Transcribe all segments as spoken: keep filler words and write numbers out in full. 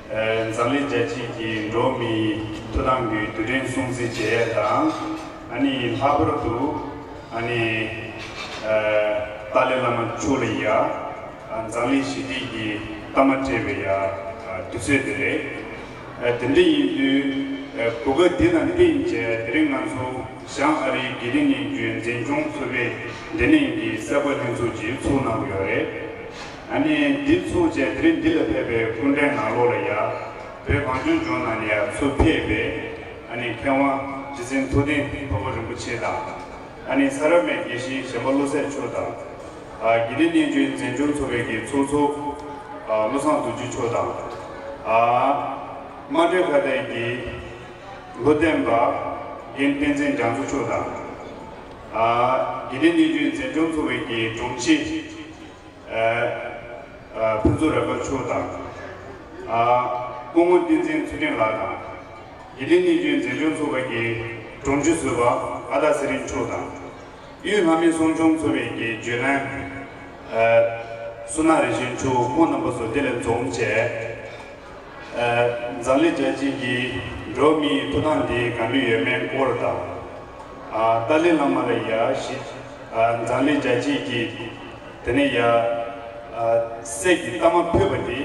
ཨ་འཛམ་གླིང་རྒྱལ་སྤྱིའི་གི་འགྲོ་བ་མིའི་ཐོབ་ཐང་གི་དུས་དྲན་སྲུང་བརྩི་བྱེད་ཡས་དང་། ཨ་ནི་ལྷག་པར་དུ་ཨ་ནི་ཨ་ཏཱ་ལའི་བླ་མ་མཆོག་ལ་ཡ་ཨ་འཛམ་གླིང་ཞི་བདེ་གི་རྟགས་མ་སྤྲད་པའི་ཡ་ཨ་དུས་ཚོད་དེ་རེད། ཨ་དེ་འདྲ་ཡིན་དུས་ཨ་གོ་སྐབས་འདི་དང་བསྟུན་བྱས་དེ་རིང་ང་ཚོ་བྱང་ཨ་རིའི་དགེ་ལྡན་སྙན་བརྒྱུད་འཛིན་སྐྱོང་ཚོགས་པའི་འབྲེལ་ཡོད་ཀྱི་གསར་འགོད་ལྷན་ཚོགས་ཅིག་ཚོགས་གནང་གི་ཡོད་རེད། ཨ་ནི་འདི་ཚོགས་བྱས་དེ་རིང་འདི་ལ་ཕེབས་པའི་སྐུ་མགྲོན་ནང་ལོགས་ལ་ཡ་བོད་གངས་ལྗོངས་ལྗོངས་ནང་ནས་ཡ་ཚུར་ཕེབས་པའི་ཨ་ནི་མཁས་དབང་རྗེ་བཙུན་ཐུབ་བསྟན་དཔའ་བོ་རིན་པོ་ཆེ་དང་། ཨ་ནི་ས་རཱ་མའི་དགེ་བཤེས་གཞན་པ་བློ་གསལ་མཆོག་དང་། ཨ་དགེ་ལྡན་སྙན་བརྒྱུད་འཛིན་སྐྱོང་ཚོགས་པའི་གི་ཚོགས་གཙོ་ཨ་བློ་བཟང་རྡོ་རྗེ་མཆོག་དང་། ཨ་དམངས་ཁྲོད་ཁ་བརྡའི་གི་བློ་བསྟན་པ་རྒན་བསྟན་འཛིན་རྒྱ་མཚོ་མཆོག་དང་། ཨ་དགེ་ལྡན་སྙན་བརྒྱུད་འཛིན་སྐྱོང་ཚོགས་པའི་གི་དྲུང་ཆེ་ཨ་ཨ་ཕུན་ཚོགས་རབ་དཀར་མཆོག་དང་། ཨ་སྐུ་ངོ་བསྟན་འཛིན་ཚུལ་ཁྲིམས་ལགས་དང་། དགེ་ལྡན་སྙན་བརྒྱུད་འཛིན་སྐྱོང་ཚོགས་པ་གི་དྲུང་ཆེ་ཟུར་པ་ཨ་ད་ཚེ་རིང་མཆོག་དང་། དབུས་ལྷ་མིའི་གསུང་ཆུང་ཚོགས་པའི་གི་བརྒྱུད་ལམ་ཨ་བསོད་ནམས་རིན་ཆེན་མཆོག་ཁོང་རྣམ་པ་ཚོ་འདི་ལ་འཛོམས་བྱས། ཨ་འཛམ་གླིང་རྒྱལ་སྤྱིའི་གི་འགྲོ་བ་མིའི་ཐོབ་ཐང་འདི་ག་འདྲ་ཡོད་མེད་སྐོར་དང་། ཨ་ཏཱ་ལའི་བླ་མ་ལ་ཡ་ཞི་ཨ་འཛམ་གླིང་རྒྱལ་སྤྱིའི་གི་དེ་ནས་ཡ་ཨ་གསེར་གྱི་རྟགས་མ་ཕུལ་བ་དེ་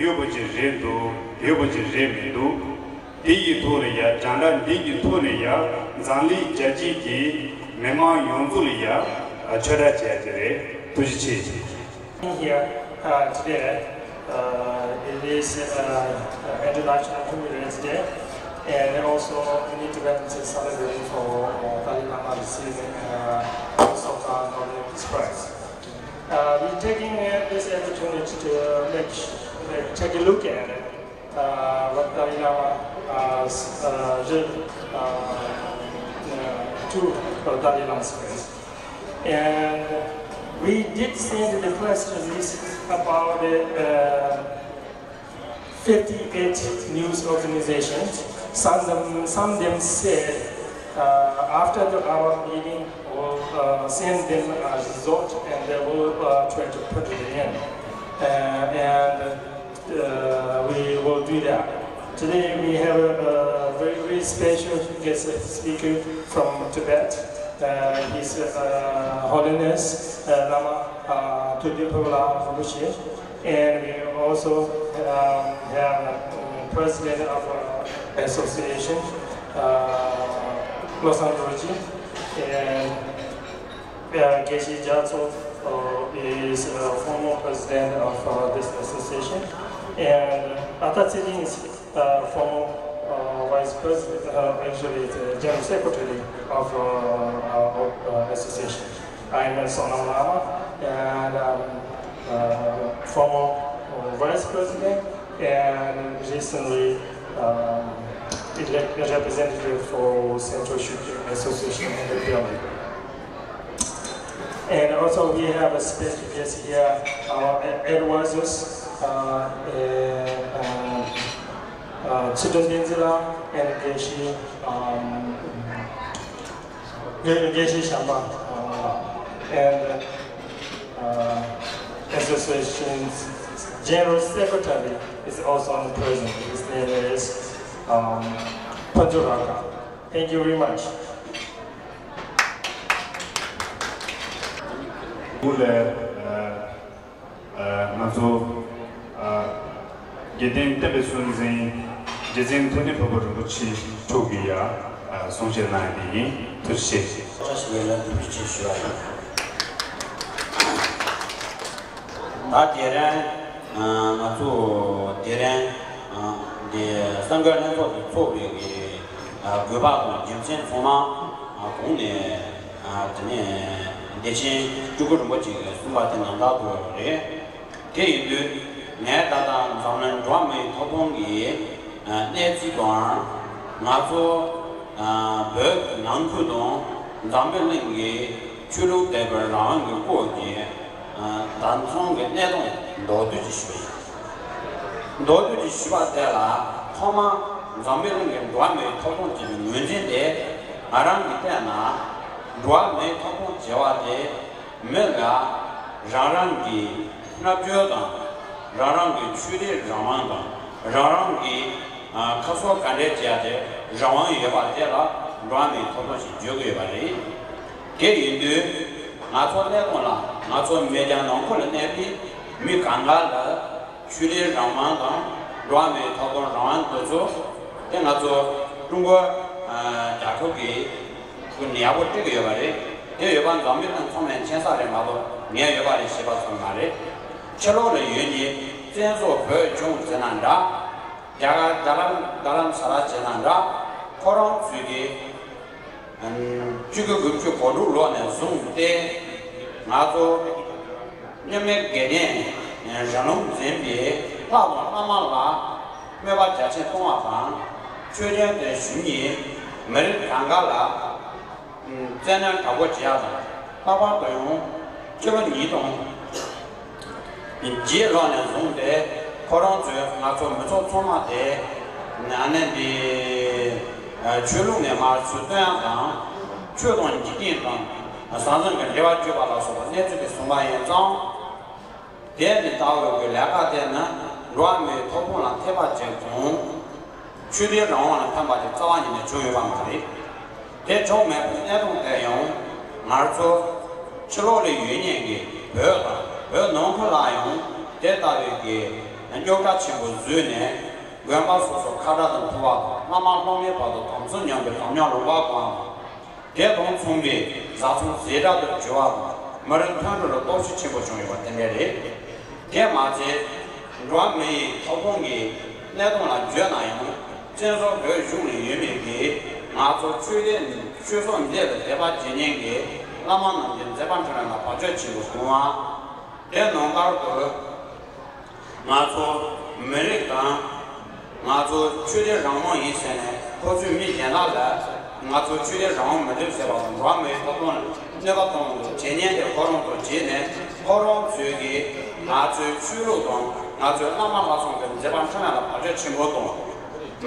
ཡོད་པ་ཅིག་རེད་འདུག་ཡོད་པ་ཅིག་རེད་མི་འདུག་དེ་ཡི་ཐོག་ལ་ཡ་རྒྱང་བསྒྲགས་འདི་གི་ཐོག་ནས་ཡ་འཛམ་གླིང་རྒྱལ་སྤྱིའི་གི་མི་མང་ཡོངས་རྫོགས་ལ་ཡ་ཨ་ཆོས་བསྒྲགས་བྱས་ཏེ་རེད། ཐུགས་རྗེ་ཆེ། Here uh, today. Uh, it is uh, International Human Rights Day, and also many Tibetans are celebrating for uh, Dalai Lama receiving uh, Soka Nobel Peace Prize. Uh, we're taking uh, this opportunity to make, make take a look at uh, what Dalai Lama uh, s- uh, did uh, uh, to uh, Dalai Lama's friends. And we did send the press release about the uh, fifty-eight news organizations. Some of them, some of them said uh, after the, our meeting, we'll uh, send them a result and they will uh, try to put it in. Uh, and uh, we will do that. Today we have a, a very, very special guest speaker from Tibet, uh, His uh, Holiness uh, Lama uh, Todrupala Rinpoche. And we also um, have um, President of uh, Association, uh, Losang Dorji, and uh, Geshe Gyatso uh, is uh, former president of uh, this association, and Ata Tserin is uh, former uh, vice president, uh, actually the general secretary of uh, uh, uh, association. I am a Sonam Lama and um, uh, former uh, vice president and recently um, elect- representative for Central Shukri Association in the building. And also we have a special guest here, our advisors, uh, uh, uh, Children Denzila and Geshe, um, Geshe Shamba, uh, and uh, Association's General Secretary is also present. His name is um, Panjuraka. Thank you very much. ང་ཚོ་དགེ་ལྡན་བསྟན་པའི་སྲོལ་འཛིན་རྗེ་བཙུན་ཐུབ་བསྟན་དཔའ་བོ་རིན་པོ་ཆེ་མཆོག་གིས་ཡང་གསུང་བཤད་གནང་ཡ་དེ་ཡིན། ཐུགས་རྗེ་ཆེ། བཀྲ་ཤིས་བདེ་ལེགས། ཐུགས་རྗེ་ཆེ་ཞུ་བ་ཡིན། ད་དེ་རིང་ང་ཚོ་དེ་རིང་འདི་གསར་འགོད་ལྷན་ཚོགས་དེ་ཚོགས་པའི་དགོས་པ་དང་རྒྱུ་མཚན་ཚང་མ་གོང་ནས་དེ་ནས་བདེ་ཆེན་སྤྲུལ་སྐུ་རིན་པོ་ཆེ་གིས་གསུངས་པ་དེ་ནང་ལྟར་དུ་རེད། དེ་ཡིན་དུས་ངས་ད་ལྟ་འཛམ་གླིང་འགྲོ་བ་མིའི་ཐོབ་ཐང་གི་གནས་ཚུལ་དང་ང་ཚོ་བོད་ནང་ཁུལ་དང་འཛམ་བུ་གླིང་གི་ཆོས་ལུགས་དད་པའི་རང་དབང་གི་སྐོར་གྱི་ད་མཚུངས་ཀྱི་གནས་སྟངས་མདོར་བསྡུས་ཀྱིས་ཞུས་པ་ཡིན། མདོར་བསྡུས་ཀྱིས་ཞུས་པ་དེ་ལ་ཐོག་མར་འཛམ་བུ་གླིང་གི་འགྲོ་བ་མིའི་ཐོབ་ཐང་ཅན་གྱི་ངོས་འཛིན་དེ་ང་རང་གིས་བལྟས་ན་འགྲོ་བ་མིའི་ཐོབ་ཐང་ཟེར་བ་དེ་མི་ལ་རང་རང་གི་རྣལ་འབྱོར་དང་ རང་རང་གི་ཆོས་དད་རང་དབང་དང་། རང་རང་གི་ཨ་ཁ་གསོ་ག་འདྲས་བྱས་ཏེ་རང་དབང་ཡོད་པ་དེ་ལ་འགྲོ་བ་མིའི་ཐོབ་ཐང་ཞེས་བརྗོད་ཀྱི་ཡོད་པ་རེད། དེ་ཡིན་དུས་ང་ཚོ་གནས་སྟངས་ལ། ང་ཚོ་མེས་རྒྱལ་ནང་ཁུལ་ལ་གནས་པའི་མི་གང་ག་ལ་ཆོས་དད་རང་དབང་དང་འགྲོ་བ་མིའི་ཐོབ་ཐང་རང་དབང་འདི་ཚོ་དེ་ང་ཚོ་ཀྲུང་གོ་ཨ་རྒྱལ་ཁབ་ཀྱི་ཁོ་ནས་ཡག་པོ་སྤྲད་ཀྱི་ཡོད་པ་རེད། དེ་ཡོད་པ་འཛམ་བུའི་གླིང་ཚང་མས་མཁྱེན་ས་རེད་མ་གཏོགས་ངས་ཡོད་པ་རེད་ཞེས་པ་ཙམ་མ་རེད། ཕྱི་ལོགས་ལ་ཡོད་མཁན་བཙན་བཟུང་བོད་གཞུང་ཟེར་ན་འདྲ། རྒྱ་གར་རྡ་རམ་རྡ་རམ་ས་ལ་ཟེར་ན་འདྲ། ཁོ་རང་ཚོས་ཀྱི་ཨམ་བཅུ་དགུ་དགུ་བཅུ་གོ་དྲུག་ལོ་ནས་བཟུང་སྟེ་ང་ཚོ་མཉམ་མེད་དགེ་ལྡན་རིང་ལུགས་འཛིན་པའི་ལྷ་དང་བླ་མ་ལ་སྨོད་པ་རྒྱ་ཆེན་གཏོང་བ་དང་། ཆོས་ལྡན་དུ་བཞུགས་མཁན་མི་རིགས་གང་ག་ལ་བཙན་གནོན་དྲག་པོ་བྱེད་ཡག་དང་། ལྷག་པར་དུ་ཡང་ཕྱི་ལོ་ཉིས་སྟོང་བརྒྱད་ལོ་ནས་བཟུང་སྟེ་ཁོ་རང་ཚོས་ང་ཚོ་མི་ཚོགས་ཚང་མ་དེ་ཨ་ནི་འདི་ཆོས་ལུགས་ནས་མར་ཚུར་བཏོན་ཡག་དང་། ཆོས་དང་འཇིག་རྟེན་དང་ཟང་ཟིང་གི་འབྲེལ་བ་གཅོད་པ་ལ་སོགས་པ་གནས་ཚུལ་དེ་གསུངས་པ་ཡིན་ཙང་། དེ་ནི་ལྟ་བུའི་གི་ལས་ཀ་དེ་ནི་འགྲོ་བ་མིའི་ཐོབ་ཐང་ལ་ཐེ་བ་ཅན་དང་། ཆོས་དད་རང་དབང་ལ་ཕན་པ་དེ་རྩ་བ་ཉིད་ནས་བྱུང་ཡོད་པ་མ་རེད། དེ་བྱུང་མེད་པའི་གནས་སྟངས་དེ་ཡང་ང་ཚོ་ཕྱི་ལོགས་ལ་ཡོད་མཁན་གྱི་བོད་དང་བོད་ནང་ཁུལ་ལ་ཡང་དེ་ལྟ་བུའི་གི་རྙོག་དྲ་ཆེན་པོ་བཟོས་ནས་དགོན་པ་སོ་སོ་ཁ་བྲལ་དུ་འཐོར་བ་དང་། བླ་མ་སློབ་མའི་བར་དུ་དམ་སྲི་མྱོང་བའི་དམ་ཉམས་ལུང་པ་གང་དང་། དེ་དང་མཚུངས་པའི་བཟའ་ཚང་ཟད་འགྲན་དུ་གྱུར་བ་དང་། མི་རིགས་མཐུན་སྒྲིལ་ལ་སྟོབས་ཤུགས་ཆེན་པོ་བྱུང་ཡོད་པ་དེ་འདྲ་རེད། དེ་མ་ཚད་འགྲོ་བ་མི་ཡི་ཐོབ་ཐང་གི་གནད་དོན་ལ་བརྗོད་ན་ཡང་། བཙན་བཟུང་བོད་གཞུང་ནས་ཡོད་མེད་ཀྱིས་ང་ཚོ་ཆོས་དད་ཆོས་ཕྱོགས་འདི་ལ་དད་པ་བྱེད་མཁན་གྱི་བླ་མ་རྣམས་ཀྱི་མཛད་པ་འཕྲིན་ལས་ལ་བག་ཆགས་ཆེན་པོ་བྱུང་བ། དེ་ནང་ལྟར་དུ། ང་ཚོ་མི་རིགས་དང་། ང་ཚོ་ཆོས་དད་རང་དབང་ཡིན་ཟེར་ནས་ཁོ་ཚོས་མི་གཞན་དག་ལ་ང་ཚོ་ཆོས་དད་རང་དབང་མི་འདུག་ཟེར་བ་དང་། འགྲོ་བ་མིའི་ཐོབ་ཐང་ལ་གནོད་པ་གཏོང་དགོས་བྱེད་མཁན་དེ་ཁོ་རང་ཚོ་བྱས་ནས། ཁོ་རང་ཚོས་ཀྱིས་ང་ཚོའི་ཆོས་ལུགས་དང་ང་ཚོའི་བླ་མ་ལྷ་སྲུང་གི་མཛད་པ་འཕྲིན་ལས་ལ་བག་ཆགས་ཆེན་པོ་དང་།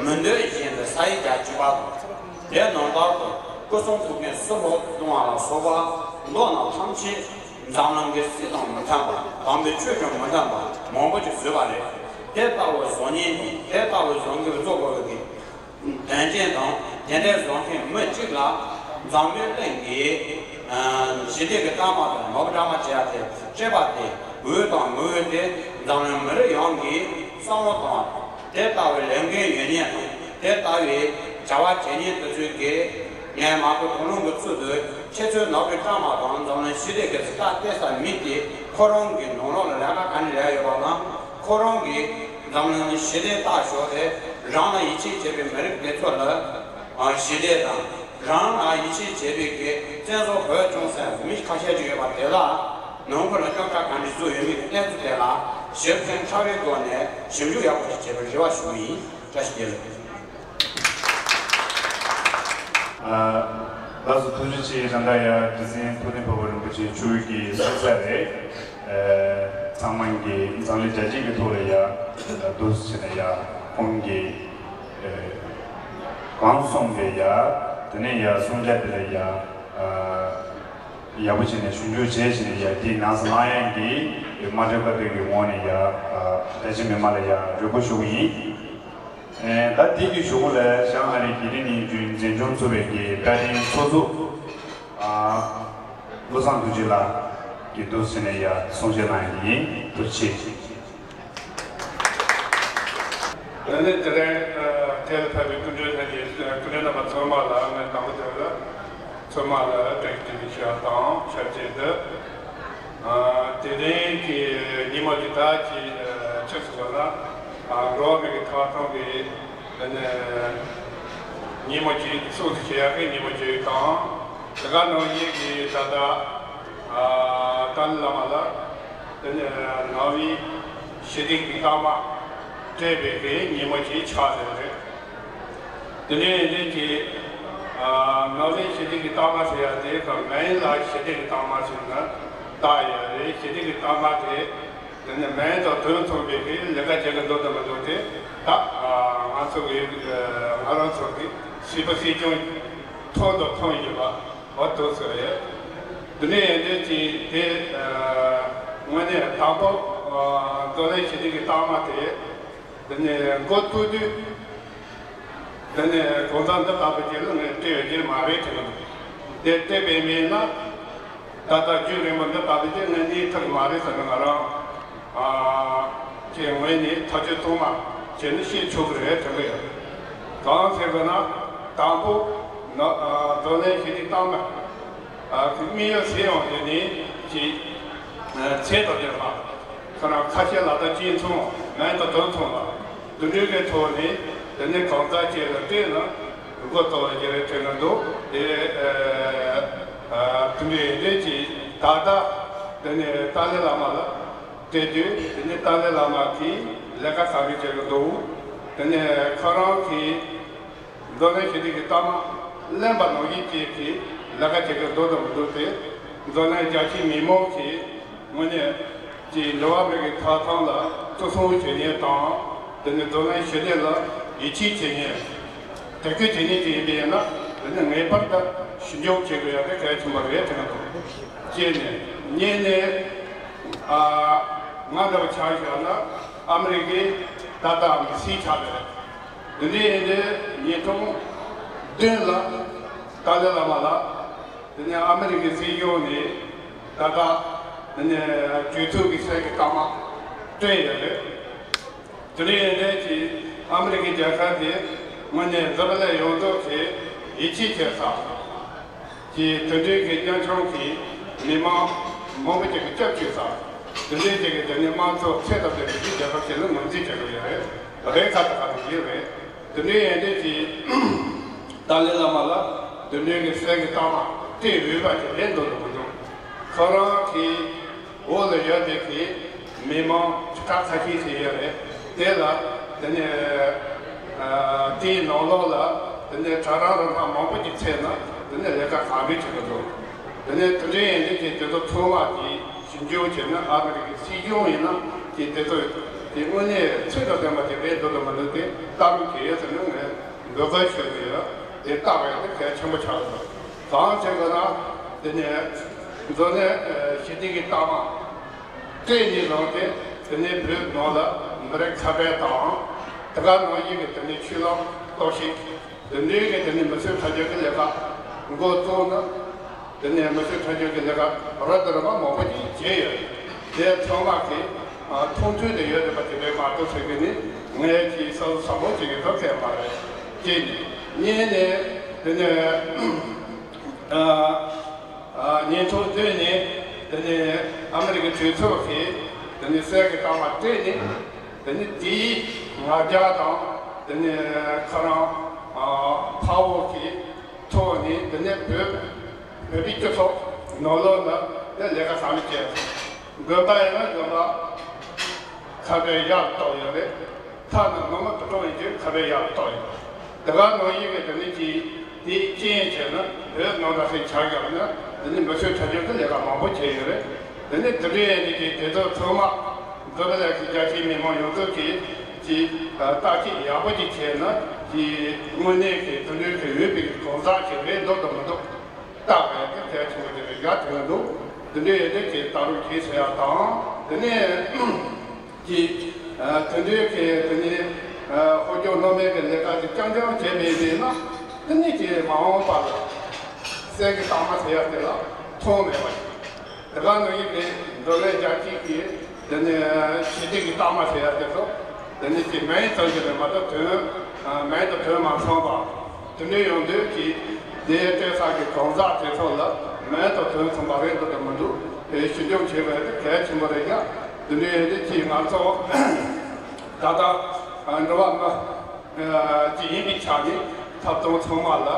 མི་འདོད་བཞིན་དུ་ས་ཡིག་རྒྱག་བཅུག་པ་དང་། དེ་ནང་ལྟར་དུ་སྐུ་གསུང་ཐུགས་ཀྱི་སྲོག་ལོག་གཏོང་བ་ལ་སོགས་པ་མདོར་ན་ཐམས་ཅད་འཛམ་གླིང་གི་སྲིད་དང་མི་མཐུན་པ། དམ་པའི་ཆོས་ཀྱང་མི་མཐུན་པ་མང་པོ་ཅིག་བཟོས་པ་རེད། དེ་ལྟ་བུ་བཟོ་མཁན་དང་། དེ་ལྟ་བུ་བཟོ་མཁན་བཟོ་དགོས་པའི་དོན་རྐྱེན་དང་། དེ་འདྲའི་བཟོ་མཁན་མི་གཅིག་ལ་འཛམ་བུའི་གླིང་གི་ཞི་བདེ་གི་རྟགས་མ་དང་ནོར་བུ་གྲངས་མ་ཅིག་ཡ་དེ་སྤྲད་པ་དེ་འོས་དང་མི་འོས་དེ་འཛམ་གླིང་མི་རིགས་ཡོངས་ཀྱིས་བསམ་བློ་གཏོང་བ་དང་། དེ་ལྟ་བུའི་ལས་འགན་ཡོད་མཁན་དང་། དེ་ལྟ་བུའི་བྱ་བ་བྱེད་མཁན་དེ་ཚོས་ཀྱིས་ངས་མང་པོ་དོ་སྣང་གི་ཚུལ་དུ་ཁྱེད་ཚོའི་ནོར་བུའི་གྲངས་མ་དང་འཛམ་གླིང་ཞི་བདེ་གི་རྟགས་སྤྲད་ས་མི་དེ་ཁོ་རང་གི་ནང་ལོགས་ལ་ལས་ཀ་ག་འདྲ་ལས་ཡོད་པ་དང་། ཁོ་རང་གིས་འཛམ་གླིང་ཞི་བདེ་རྟགས་ཤོར་ཏེ་རང་ལ་ཡིད་ཆེས་བྱེད་པའི་མི་རིགས་དེ་ཚོ་ལ་ཞི་བདེ་དང་། རང་ལ་ཡིད་ཆེས་བྱེད་པའི་གི་བཙན་བཟུང་བོད་གཞུང་ཟེར་མི་ཁ་ཤས་ཅིག་ཡོད་པ་དེ་ལ་ནང་ཁུལ་ལ་རྙོག་དྲ་ག་འདྲ་བཟོས་ཡོད་མེད་ཀྱི་གནས་ཚུལ་དེ་ལ་ཞིབ་ཕྲ་ཕྲ་བའི་སྒོ་ནས་ཞིབ་འཇུག་ཡག་པོ་ཞིག་བྱེད་པའི་རེ་བ་ཞུ་གི་ཡིན། བཀྲ་ཤིས་བདེ་ལེགས། ཨ། ལགས་སོ། ཐུགས་རྗེ་ཆེ། ད་ལྟ་ཡ་རྗེ་བཙུན་ཐུབ་བསྟན་དཔའ་བོ་རིན་པོ་ཆེ་མཆོག་གིས་གསུངས་ཚར་རེད། ཨ། ཚང་མ་གིས་འཛམ་གླིང་རྒྱལ་སྤྱི་གི་ཐོག་ལ་ཡ་འདུག་ཟེར་ནས་ཡ་ཁོང་གིས་ཨ་གང་གསུངས་པའི་ཡ་དེ་ནས་ཡ་གསུང་བྱ་དེ་ལ་ཡ་ཨ་ཡག་པོ་བྱས་ནས་ཞིབ་འཇུག་བྱས་བྱས་ནས་ཡ་དེའི་ནང་གསེས་ལ་ཡང་གིས་མ་འགྲིག་པ་དེ་གི་ངོས་ནས་ཡ་ཨ་ཕལ་ཆེར་མི་མང་ལ་ཡ་རེ་སྐུལ་ཞུ་གི་ཡིན། ཨེ། ད་དེ་གི་གཞུག་ལ་བྱང་ཨ་རིའི་དགེ་ལྡན་སྙན་བརྒྱུད་འཛིན་སྐྱོང་ཚོགས་པའི་གི་བཀའ་དྲིན་ཚོགས་གཙོ་ཨ་བློ་བཟང་རྡོ་རྗེ་ལགས་ཀྱིས་འདུག་ཟེར་ནས་ཡ་གསུང་བཤད་གནང་ཡག་ཡིན། ཐུགས་རྗེ་ཆེ། ཨ་ནི་དེ་རིང་ཨ་དེ་ལ་ཕེབས་པའི་སྐུ་མགྲོན་ལྷན་རྒྱས། སྐུ་མགྲོན་རྣམ་པ་ཚང་མ་ལ་ངས་དང་པོ་དེ་ལ་ཚང་མ་ལ་བཀྲ་ཤིས་བདེ་ལེགས་ཞུ་བ་དང་། ཞབས་ཕྱི་འདི། ཨ། དེ་རིང་གི་ཉིན་མོ་འདི་ད་ཅི་ཨ་ཆགས་སོང་ན། ཨ། འགྲོ་བ་མི་གི་ཐོབ་ཐང་གི་ཨ་ནི་ཉིན་མོ་ཅིག་སྲུང་བརྩི་བྱེད་ཡག་གི་ཉིན་མོ་ཅིག་དང་། དེ་ག་ནང་བཞིན་གྱི་ད་ལྟ་ཨ་ཏཱ་ལའི་བླ་མ་ལ་ཨ་ནི་ནོ་བྷེལ་ཞི་བདེ་གི་རྟགས་མ་སྤྲད་པའི་གི་ཉིན་མོ་ཅིག་ཆགས་བསྡད་རེད། དེ་ནས་འདི་གི་ཨ་ནོ་བྷེལ་ཞི་བདེ་གི་རྟགས་མ་ཟེར་ཡ་དེ་ག་མེན་ལ་ཞི་བདེ་གི་རྟགས་མ་ཟེར་ན་བཏགས་ཡོད་རེད། ཞི་བདེ་གི་རྟགས་མ་དེ་དེ་ནས་མེན་དང་དོན་མཚུངས་པའི་གི་ལས་ཀ་བྱེད་ཀྱི་འདུག་དང་མི་འདུག་དེ་ད་ཨ་ང་ཚོ་གི་ཨ་ང་རང་ཚོ་གི་སྲིད་པ་སྲིད་སྐྱོང་ཐོན་དང་ཐོན་བཞིན་པ། འོ་དེ་ཚོ་རེད། དེ་ནས་ཡིན་དུས་ཀྱི་དེ་ཨ་དངོས་གནས་དང་པོ་ བགྲོ་གླེང་ཞུ་དུས་ཀྱི་རྟགས་མ་དེ། དེ་ནས་འགོ་བཙུགས་དུས། དེ་ནས་གང་ཟག་འདི་ལྟ་བུ་ཅིག་ལ་ངས་སྤྲད་ཡོད་ཀྱི་མ་རེད་དྲན་གི་འདུག་དེ་སྤྲད་པའི་མིན་ན། ད་ལྟ་རྒྱུན་རིང་པོ་འདི་ལྟ་བུ་ཅིག་ངས་གནས་ཐུབ་ཀྱི་མ་རེད་ཟེར་ནས་ང་རང་། ཨ། ཀྱི་ངོས་ནས་ཐག་གཅོད་ཚང་མ་བྱས་ནས་བཤད་ཆོག་གི་རེད་དྲན་གི་ཡོད། གང་ཟེར་བ་ན། དང་པོ། ན། ཨ། བགྲོ་གླེང་ཞུ་དུས་རྟགས་མ། ཨ། དམིགས་ཡུལ་ཟེར་ཡང་དེ་ནི་ཅིག་ཨ། ཚད་དང་ལྡན་པ། ཁོ་རང་ཁ་ཤས་ལ་ད་ཅིག་མཚུངས་མིང་དང་དོན་མཚུངས་ལ། དེ་འདྲའི་གི་ཐོག་ནས་དེ་ནས་གང་ཟག་ཅིག་ལ་སྤྲད་ན་མགོ་གཙོ་བོ་ཅིག་རེད་དྲན་གི་འདུག་དེ། ཨ། དེ་འདྲའི་རེད་ཅིག་ད་ལྟ་དེ་ནས་ཏཱ་ལའི་བླ་མ་ལ་སྤྲད་དུས་དེ་ནས་ཏཱ་ལའི་བླ་མ་གིས་ལས་ཀ་ག་རེ་བྱེད་གི་འདུག་དེ་ནས་ཁོ་རང་གིས། བགྲོ་གླེང་ཞུ་དུས་ཀྱི་རྟགས་མ་གླེན་པ་ནང་བཞིན་ཅིག་གིས་ལས་ཀ་བྱེད་ཀྱི་འདུག་དང་མི་འདུག་དེ། བགྲོ་གླེང་རྒྱ་ཆེའི་མི་མང་གིས་དངོས་གནས་ཀྱི་འགྲོ་བ་མི་གི་ཐོབ་ཐང་ལ་བརྩི་སྲུང་བྱེད་མཁན་དང་། དེ་ནས་བགྲོ་གླེང་ཞུ་མཁན་ལ་ཡིད་ཆེས་བྱེད་མཁན། དད་གུས་བྱེད་མཁན་ཅིག་ཡིན་པ་ཡིན་ན། དེ་ནི་ངེས་པར་དུ་ཞིབ་འཇུག་བྱེད་དགོས་ཡ་དེ་གལ་ཆེན་པོ་རེད་དྲན་གི་འདུག་གཅིག་ནས། གཉིས་ནས། ཨ། ང་འདྲ་བོ་ཆ་བཞག་ན་ཨ་མི་རི་ཀའི་ད་ལྟ་མི་སེར་ཆགས་པ་རེད། དེ་འདྲ་ཡིན་དུས་ཉིས་སྟོང་བདུན་ལ་ཏཱ་ལའི་བླ་མ་ལ། དེ་ནས་ཨ་མི་རི་ཀའི་སྲིད་གཞུང་ནས་ད་ལྟ་དེ་ནས་གྲོས་ཚོགས་ཀྱི་གསེར་གྱི་རྟགས་མ་སྤྲད་ཡོད་རེད། དེ་འདྲ་ཡིན་དུས་ཀྱི་ཨ་མི་རི་ཀའི་རྒྱལ་ཁབ་དེ་དངོས་གནས་འཛམ་བུ་གླིང་ཡོངས་རྫོགས་ཀྱིས་ཡིད་ཆེས་བྱེད་ས། ཀྱི་དེ་འདྲའི་གི་རྒྱ་ཆུང་གི་མི་མང་མང་པོ་ཅིག་གི་སྐྱབས་བཅོལ་ས། དེ་འདྲའི་ཅིག་གི་དེ་ནས་དམངས་གཙོ་ཚད་དང་ལྡན་པའི་རྒྱལ་ཁབ་ཅིག་ལ་ངོས་འཛིན་བྱེད་དགོས་ཡོད་རེད། རེད་ཁ་ད་ག་དུས་ཡིན་རེད། དེ་འདྲའི་ཡིན་དུས་ཀྱི་ཏཱ་ལའི་བླ་མ་ལ་དེ་འདྲའི་གི་གསེར་གྱི་རྟགས་མ་སྤྲད་འོས་པ་ཅིག་རེད་འདུག་འདུག་མི་འདུག་ཁོ་རང་གི་འོག་ལ་ཡོད་པའི་གི་མི་མང་ཁག་ཁ་ཤས་ཤིག་ཡོད་རེད། དེ་ལ་དེ་ནས་ཨ། དེའི་ནང་ལོགས་ལ་དེ་ནས་གྲྭ་རང་རང་ཐག་མང་པོ་ཅིག་ཚད་ན་དེ་ནས་ལས་ཀ་གང་རེད་བྱེད་ཀྱི་འདུག་དེ་ནས་དེ་འདྲའི་ཡིན་དུས་ཀྱི་དེ་ཚོ་ཚང་མ་གི་ཞིབ་འཇུག་བྱས་ན་ཨ་མི་རི་ཀའི་སྲིད་གཞུང་ཡིན་ན་ཀྱི་དེ་ཚོ་དེ་དངོས་གནས་ཚད་དང་ལྡན་པ་ཅིག་རེད་འདུག་དང་མི་འདུག་དེ་ལྟ་རུ་བྱེད་ཡོད་ཟེར་ནས་ངས་འབོད་སྐུལ་ཞུ་གི་ཡོད། དེ་ལྟ་བས་དེ་གལ་ཆེན་པོ་ཆགས་འདུག་གང་བྱེད་དགོས་ན་དེ་ནས་བགྲོ་གླེང་ཞུ་དུས་ཀྱི་རྟགས་མ། སྤྲད་ནས་བཟུང་སྟེ་དེ་ནས་བོད་ནང་ལ་མི་རིགས་ཁ་བྲལ་དང་། དེ་ག་ནང་བཞིན་གྱི་དེ་ནས་ཆོས་ལུགས་གཏོར་བཤིག་དེ་འདྲའི་གི་དེ་ནས་མི་སེར་ཐམས་ཅད་ཀྱི་ལས་ཀ་འགོ་བཙུགས་ན། དེ་ནས་མི་སེར་ཐམས་ཅད་ཀྱི་ལས་ཀ་རབ་དང་རིམ་པ་མང་པོ་ཅིག་བྱས་ཡོད། དེ་ཚང་མ་གི་མཐོང་ཐོས་དེ་ཡོད་རེད་པ་དེ་འདྲའི་མ་གཏོགས་ཟེར་གི་ནི་ངས་ཀྱི་བསམ་བློ་བཟང་པོ་ཅིག་གི་ཐོག་གས་མ་རེད། གཅིག་ནས། གཉིས་ནས་དེ་ནས་ཨ། ཉིས་སྟོང་བདུན་ནས་དེ་ནས་ཨ་མི་རི་ཀའི་གྲོས་ཚོགས་ཀྱིས་དེ་ནས་གསེར་གྱི་རྟགས་མ་སྤྲད་ནས། དེ་ནས་དེའི་ང་རྒྱལ་དང་དེ་ནས་ཁོ་རང་ཕ་བོ་གི་ཐོག་ནས་དེ་ནས་བོད་བོད་པའི་སྤྱི་ཚོགས་ནང་ལོགས་ལ་དེ་ལས་ཀ་གང་ལ་བྱས། དགོན་པ་ཡིན་ན་དགོན་པ་ཁ་བའི་ཡག་ཏོག་ཡོད་རེད། ཐ་ན་ནང་མ་དུ་གཏོང་ཡིན་གྱི་ཁ་བའི་ཡག་ཏོག་ཡོད། དེ་ག་ནང་བཞིན་གྱི་དེ་ནས་ཀྱི་དེའི་རྐྱེན་བྱས་ན་བོད་ནང་ད་སེ་ཆ་བཞག་ན་དེ་ནས་མི་སེར་ཆ་རྒྱུས་ཀྱི་ལས་ཀ་མང་པོ་བྱས་ཡོད་རེད། དེ་ནས་དེ་འདྲའི་ཡན་གྱི་དེ་ཚོ་ཚང་མ་འཛམ་བུ་གླིང་གི་རྒྱ་ཆེའི་མི་མང་ཡོངས་རྫོགས་ཀྱིས་ཀྱི་བརྟག་དཔྱད་ཡག་པོ་ཅིག་བྱས་ན་ཀྱི་དངོས་གནས་ཀྱི་དེ་འདྲའི་གི་འོས་པའི་གང་ཟག་ཅིག་རེད་འདུག་དང་མི་འདུག་བརྟག་པའི་གི་གལ་ཆེན་པོ་དེ་རེད་ཡག་དེ་ལ་འདུག་དེ་འདྲའི་ཡན་གྱི་ལྟ་རུ་བྱས་ཟེར་ཡག་དང་། དེ་ནས། ཀྱི། དེ་འདྲའི་གི་དེ་ནི། ཨ། ཧོ་ཅོ་སྣོད་མེད་ཀྱི་ལས་ཀ་དེ་རྐྱང་རྐྱང་བྱས་མེད་པས་ན། དེ་ནི་ཀྱི་མ་འོངས་པ་ལ་གསེར་གྱི་རྟགས་མ་ཟེར་ཡ་དེ་ལ་མཐོང་མེད་པ་ཞིག་དེ་ག་ནང་བཞིན་གྱི་འགྲོ་ལས་རྒྱ་ཆེ་གི་དེ་ནི་ཞི་བདེ་གི་རྟགས་མ་ཟེར་ཡ་དེ་ཚོ་དེ་ནི་ཀྱི་མིང་ཙམ་ཞིག་ལས་མ་གཏོགས་དོན། ཨ། མིང་དང་དོན་མ་ཚང་བ། དེ་འདྲའི་ཡོང་དུས་ཀྱི་དེའི་སྤྲད་ས་གི་གང་ཟག་དེ་ཚོ་ལ་མིང་དང་དོན་མཚུངས་པ་རེད་འདུག་དང་མི་འདུག་དེ་ཞིབ་འཇུག་བྱེད་པ་དེ་གལ་ཆེན་པོ་རེད་ཀྱང་། དེ་འདྲའི་ཡོད་དུས་ཀྱི་ང་ཚོ་ད་ལྟ་འགྲོ་བ་མི་ཅིག་ཡིན་པའི་ཆ་ནས་ཐབ་ཚང་ཚང་མ་ལ་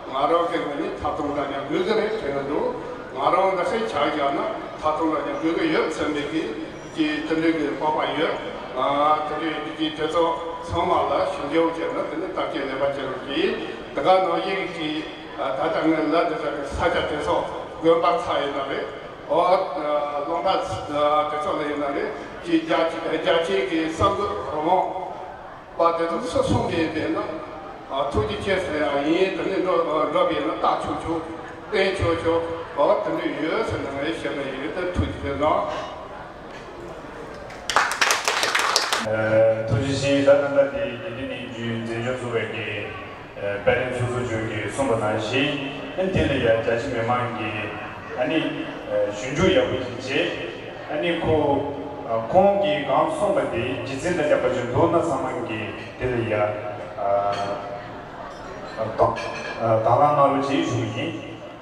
ང་རང་གི་ངོས་ནས་ཐབ་ཚང་འདྲ་མཉམ་དགོས་ཀྱི་རེད་དྲན་གྱི་འདུག་ང་རང་འདི་སེ་ཆ་བཞག་ན་ཐབ་ཚང་འདྲ་མཉམ་དགོས་ཀྱི་ཡོད་བསམ་པའི་གི་ཀྱི་དེ་འདྲའི་གི་དཔོག་པ་ཡོད། ཨ། དེ་འདྲའི་གི་དེ་ཚོ་ཚང་མ་ལ་ཞིབ་འཇུག་བྱས་ན་དེ་ནི་བརྟག་དཔྱད་ལེགས་པ་བྱེད་རོགས་གྱིས། དེ་ག་ནང་བཞིན་གྱི་ད་ལྟ་ངས་ལབ་དེ་ཚོ་གི་ས་ཆ་དེ་ཚོ་དགོན་པ་ཚོ་ཡིན་ན་རེད། ཨོ། ལུང་པ་དེ་ཚོ་ལ་ཡིན་ན་རེད། ཀྱི་རྒྱ་རྒྱ་ཆེའི་གི་གསར་འགོད་རང་དབང་པ་དེ་ཚོ་སུ་གསུངས་པའི་དེ་ན། ཨ། ཐུགས་རྗེ་ཆེ་ཟེར་ཡ་ཡིན། དེ་ནས་འགྲོ་འགྲོ་བའི་ན་ལྟ་ཆོག་ཆོག་བསྟན་ཆོག་ཆོག་འོ་དེ་འདྲ་ཡོད་ཟེར་ནས་ངས་བཤད་པ་ཡིན། དེ་ཐུགས་རྗེ་ཆེ་གནང་། ཐུགས་རྗེ་ཆེ། ད་ལྟ་ད་ལྟ་དེ་དགེ་ལྡན་ནས་རྒྱུན་འཛིན་སྐྱོང་ཚོགས་པའི་གི་དཔལ་ལྡན་ཚོགས་གཙོ་མཆོག་གིས་གསུངས་པ་ནང་བཞིན། ཨ་ནི་དེ་ལ་ཡ་རྒྱ་ཆེ་མི་མང་གིས་ཨ་ནི་ཞིབ་འཇུག་ཡག་པོ་ཞིག་བྱས། ཨ་ནི་ཁོ་ཁོང་གིས་གང་གསུངས་པ་དེ་རྒྱུ་མཚན་དང་ལྡན་པ་ཞིག་འདུག་ན་ཚང་མ་གིས་དེ་ལ་ཡ་དང་དང་བླངས་གནང་རོགས་ཞེས་ཞུ་གི་ཡིན།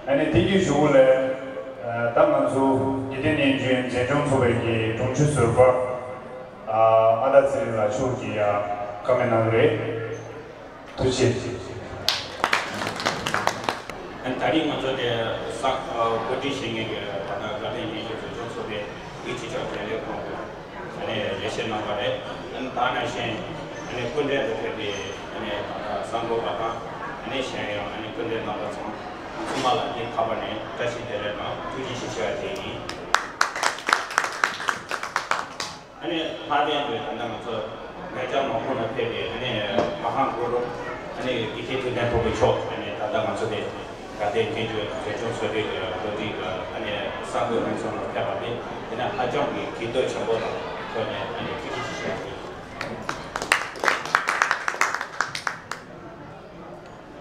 ཨ་ནི་དེ་གི་གཞུག་ལ་ད་ང་ཚོ་དགེ་ལྡན་ནས་རྒྱུན་འཛིན་སྐྱོང་ཚོགས་པའི་གི་དྲུང་ཆེ་ཟུར་པ་ཨ་ད་ཚེ་རིང་ལགས་མཆོག་གིས་ཡ་བཀའ་མོལ་གནང་གི་རེད། ཐུགས་རྗེ་ཆེ། ད་རིང་ང་ཚོ་དེ་ས་གོ་སྒྲིག་བྱེད་མཁན་གྱི་ད་ལྟ་དགའ་ལྡན་ཉིན་ཤོག་འཛིན་སྐྱོང་ཚོགས་པའི་དབུས་སྤྱི་ཁྱབ་རྒྱུན་ལས་ཁང་གི་ཨ་ནི་ལས་བྱེད་རྣམ་པ་རེད། ཨ་ནི་ད་ནང་བཞིན་ཨ་ནི་སྐུ་མགྲོན་དུ་ཕེབས་པའི་ཨ་ནི་ད་ལྟ་གསར་འགོད་པ་དང་ཨ་ནི་གཞན་ཡང་ཨ་ནི་སྐུ་མགྲོན་རྣམ་པ་ཚང་ཚང་མ་ལ་སྙིང་ཐག་པ་ནས་བཀྲ་ཤིས་བདེ་ལེགས་དང་ཐུགས་རྗེ་ཆེ་ཞུ་བ་དེ་ཡིན། ཨ་ནི་ལྷག་དོན་དུ་ད་ལྟ་ང་ཚོ་ལྷོ་བྱང་མངའ་ཁོངས་ནས་ཕེབས་པའི་ཨ་ནི་མ་ཧཱ་གུ་རུ་ཨ་ནི་དགེ་བཤེས་ཐུབ་བསྟན་ཕུར་བུ་མཆོག་ཨ་ནི་ད་ལྟ་ང་ཚོ་དེ་དགའ་ལྡན་ཉིན་ཤོག་འཛིན་སྐྱོང་ཚོགས་པའི་གི་གོ་སྒྲིག་གི་ཨ་ནི་གསར་འགོད་ལྷན་ཚོགས་ནང་ཕེབས་པ་དེ་དེ་ནི་ཧ་ཅང་གི་གུས་འདུད་ཆེན་པོ་དང་ཐོག་ནས་ཨ་ནི་ཐུགས་རྗེ་ཆེ་ཞུ་བ་ཡིན།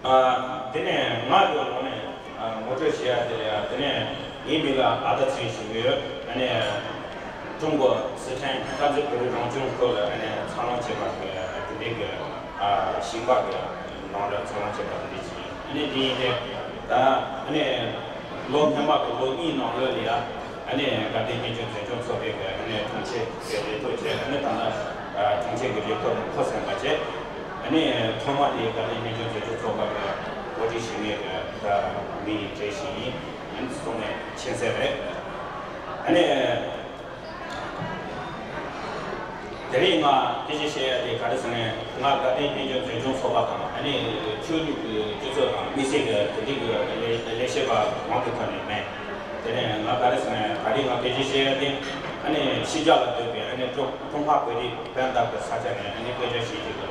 ཨ། དེ་ནས་ང་གི་ངོས་ནས་ཨ་ངོ་སྤྲོད་བྱེད་ཡ་དེ་ལ་ཡ། དེ་ནས་ངའི་མིང་ལ་ཨ་ད་ཚེ་རིང་ཞུ་གི་ཡོད། ཨ་ནི་ཀྲུང་གོ་སི་ཁྲོན་དཀར་མཛེས་བོད་རིགས་རང་སྐྱོང་ཁུལ་ལ་ཨ་ནི་འཚར་ལོངས་བྱས་པ་གི་དེ་འདྲའི་གི་ཨ་ཞིང་པ་གི་ནང་ལ་འཚར་ལོངས་བྱས་པ་དེ་འདྲ་ཅིག་ཡིན། ཨ་ནི་དེ་ཡིན་དུས་ད་ཨ་ནི་ལོ་སྔོན་མ་གི་ལོ་གཉིས་ནང་ལོགས་ལ་ཡ། ཨ་ནི་དགའ་ལྡན་ཉིན་ཤོག་འཛིན་སྐྱོང་ཚོགས་པའི་གི་ཨ་ནི་དྲུང་ཆེ་གི་ལས་ཐོག་བྱས། ཨ་ནི་ད་ལྟ་ཨ་དྲུང་ཆེ་གི་ལས་ཐོག་ནས་འཁོར་ཟིན་པ་བྱས། ཨ་ནི་ཐོག་མ་དེ་དགའ་ལྡན་ཉིན་སྐྱོང་འཛིན་སྐྱོང་ཚོགས་པ་གི་གོ་སྒྲིག་བྱེད་མཁན་གི་ད་མི་ཡི་གྲས་ཤིག་ཡིན། ཨ་ནི་སོང་ནས་ཕྱིན་ཚར་རེད། ཨ་ནི། དེ་རིང་ང་སྐད་ཆ་བཤད་ཡ་དེ་ག་རེ་ཟེར་ན། ང་དགའ་ལྡན་ཉིན་སྐྱོང་འཛིན་སྐྱོང་ཚོགས་པ་དང་ཨ་ནི་ཆོས་ལུགས་ཀྱི་སྤྱི་ཚོགས་དང་དམིགས་བསལ་གྱི་དེ་འདྲའི་གི་ལས་ལས་བྱེད་པ་མང་གི་ཐོག་ནས་མེད། དེ་ནས་ང་ག་རེ་ཟེར་ན། ད་རིང་ང་སྐད་ཆ་བཤད་ཡ་དེ་ཨ་ནི་ཕྱི་རྒྱལ་ལ་སྡོད་པའི་ཨ་ནི་ཀྲུང་ཀྲུང་ཧྭ་བོད་རིགས་སྤུན་ཟླ་གི་ས་ཆ་ནས་ཨ་ནི་སྐད་ཆ་བཤད་ཀྱི་གི་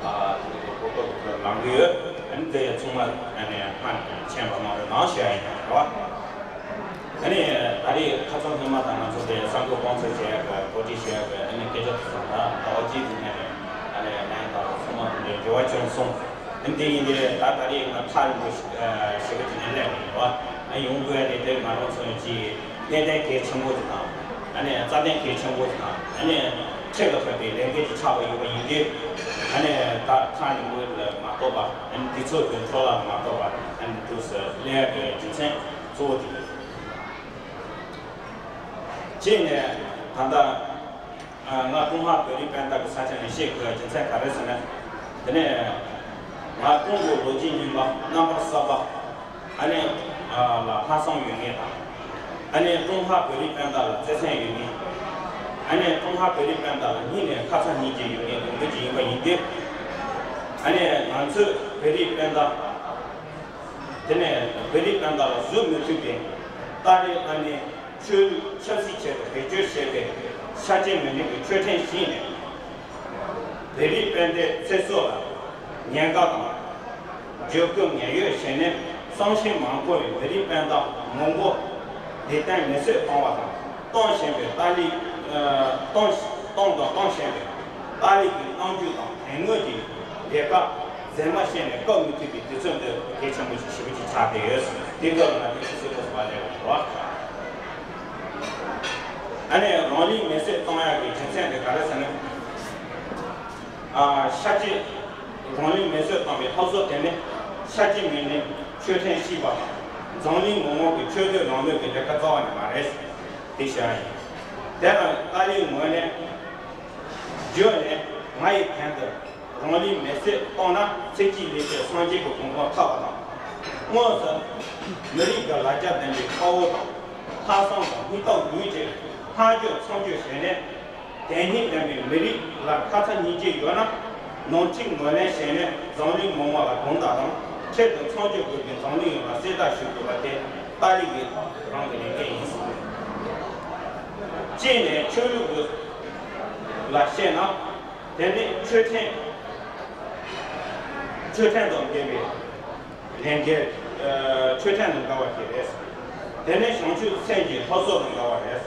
ཨ་དེ་འདྲའི་གི་གོ་སྐབས་ལངས་གི་ཡོད། ཨ་ནི་དེ་ཡ་ཚང་མ་ཨ་ནི་ཕན་མཁྱེན་པ་གནང་རོགས་གནང་ཞུ་ཡ་ཡིན། རེད་བ། ཨ་ནི་ད་རེས་ཁ་སང་སྔོན་མ་དང་ང་ཚོ་དེ་གསར་འགོད་སྤོན་ཚོགས་བྱེད་ཡག་གི་གོ་སྒྲིག་བྱེད་ཡག་གི་ཨ་ནི་སྐད་ཆ་དེ་ཚོ་ད་ཟླ་བ་གཅིག་གི་ནང་ནས་ཨ་ནི་ལན་དང་ཚང་མ་དེ་འདྲའི་འགྱུར་བ་བྱུང་སོང་། ཨ་ནི་དེ་ཡིན་དུས་ད་ད་རེས་ང་ཐག་རིང་པོ་ཞེ་པོ་ཅིག་ནས་སླེབས་ནས་ཡོད་བ། ཨ་ཡོང་དགོས་ཡ་དེ་དེ་ང་རང་ཚོ་གི་གནད་དོན་གལ་ཆེན་པོ་ཅིག་དང་། ཨ་ནི་རྩ་དོན་གལ་ཆེན་པོ་ཅིག་དང་། ཨ་ནི་ཁྱེད་ལ་ཕན་པའི་ལས་འགན་ཅིག་ཆགས་པ་ཡོད་པ་ཡིན་དུས། ཨ་ནི་ད་ཐག་རིང་པོ་ལ་མ་གཏོགས་པ། ཨ་ནི་དུས་ཚོད་ཀྱི་འཕྲོ་བརླག་མ་གཏོགས་པ། ཨ་ནི་དུས་སུ་སླེབས་ཡག་གི་རྒྱུ་མཚན་གཙོ་བོ་དེ་ཡིན། གཅིག་ནས་ད་ལྟ་ང་ཀྲུང་ཧྭ་བོད་རིགས་སྤུན་ཟླ་གི་ས་ཆ་ནས་བཤད་དགོས་རྒྱུ་མཚན་ག་རེ་ཟེར་ན། དེ་ནས་ང་ཀྲུང་གོའི་ལོ་རྒྱུས་རྙིང་པ། རྣམ་པ་གསར་པ། ཨ་ནི་ལ་ལྷག་བསམ་ཡོད་མཁན་དང་། ཨ་ནི་ཀྲུང་ཧྭ་བོད་རིགས་སྤུན་ཟླ་ལ་བརྩེ་སེམས་ཡོད་མཁན། ཨ་ནི་ཀྲུང་ཧྭ་བོད་རིགས་སྤུན་ཟླ་ལ་སྙིང་ནས་ཁ་ཚ་སྙིང་རྗེ་ཡོད་མཁན་གྱི་མི་ཅིག་ཡིན་པ་ཡིན་དུས། ཨ་ནི་ང་ཚོས་བོད་རིགས་སྤུན་ཟླ། དེ་ནས་བོད་རིགས་སྤུན་ཟླ་ལ་བཟོད་མི་ཐུབ་པའི་ཏཱ་ལའི་བླ་མས་ཆོས་ལུགས་ཆབ་སྲིད་ཆེད་དུ་བེད་སྤྱོད་བྱས་པའི་ཤ་གཅིག་མི་གཉིས་ཀྱི་ཆོས་ཁྲིམས་བཞེས་ནས། བོད་རིགས་སྤུན་ཟླའི་ཚེ་སྲོག་ལ་ཉེན་ཁ་དང་། འཇིགས་སྐུལ་ངན་གཡོ་བྱས་ནས་བསམ་ཤེས་མ་འཁོར་བའི་བོད་རིགས་སྤུན་ཟླ་མང་པོ་ལུས་སྟེང་མེ་གསོད་བཏང་བ་དང་། གཏོང་བཞིན་པའི་ཏཱ་ལའི་ཨ་གཏོང་གཏོང་དང་གཏོང་བཞིན་པའི་ཏཱ་ལའི་གི་རྣམ་འགྱུར་དང་དོན་དངོས་ཀྱི་ལས་ཀ་འཛེམ་མ་བྱས་ནས་བཀག་མི་ཐུབ་པའི་དུས་ཚོད་འདི་གལ་ཆེན་པོ་ཞིག་ཞེ་པོ་ཅིག་ཆགས་བསྡད་ཡོད། དེ་ཐོག་ལ་ང་ཚོས་ཞིབ་འཚོལ་ཐུབ་པ་ལས་འོང་བ། ཨ་ནི་རང་ལུས་མེ་གསོད་གཏོང་ཡག་གི་རྒྱུ་མཚན་དེ་ག་རེ་ཟེར་ན། ཨ་ཤ་གཅིག་རང་ལུས་མེ་གསོད་བཏང་བའི་ལྷ་བཟོ་དེ་ནི་ཤ་གཅིག་མི་གཉིས་ཆོས་ཁྲིམས་བཞེས་པ་དང་། འཛམ་གླིང་མི་མང་གི་ཆོས་དད་རང་མོས་ཀྱི་ལས་ཀ་རྩ་བ་ནས་མ་རེད། དེ་བཤད་ཡིན། དེ་ལ་ཏཱ་ལའི་ངོས་ནས་བརྗོད་ནས། ང་ཡི་དོན་དུ་རང་ལུས་མེ་གསོད་བཏང་ན་ཚེ་གཅིག་ལས་ཀྱི་སངས་རྒྱས་ཀྱི་གོ་འཕང་ཐོབ་པ་དང་། དངོས་སུ་མི་རིགས་ཀྱི་ལ་རྒྱ་ལྡན་པའི་དཔའ་བོ་དང་། ལྷག་བསམ་དང་སྙིང་སྟོབས་རྒྱུན་གྱིས་སྔར་བརྗོད་མཚམས་བརྗོད་བྱས་ནས། དོན་སྙིང་ལྡན་པའི་མི་རིགས་ལ་ཁ་ཚ་སྙིང་རྗེ་ཡོད་ན། ནོར་འཁྲུལ་ངོས་ལེན་བྱས་ནས་འཛམ་གླིང་མི་མང་ལ་དགོངས་དག་དང་། ཁྱད་དུ་མཚམས་སྦྱོར་དགོས་པའི་འཛམ་གླིང་ཡོངས་ལ་གསལ་བསྒྲགས་ཞུ་དགོས་པ་དེ་ཏཱ་ལའི་གི་རང་གི་ལས་འགན་ཡིན་གསུངས། གཅིག་ནས་ཆོས་ལུགས་ལ་བཤད་ན། དེ་ནི་ཆོས་ཁྲིམས། ཆོས་ཁྲིམས་དང་འགལ་བའི་ལས་འགལ། ཆོས་ཁྲིམས་དང་འགལ་བ་ཞིག་རེད། དེ་ནི་བྱང་ཆུབ་སེམས་ཀྱི་སློབ་གསོ་དང་འགལ་བ་རེད།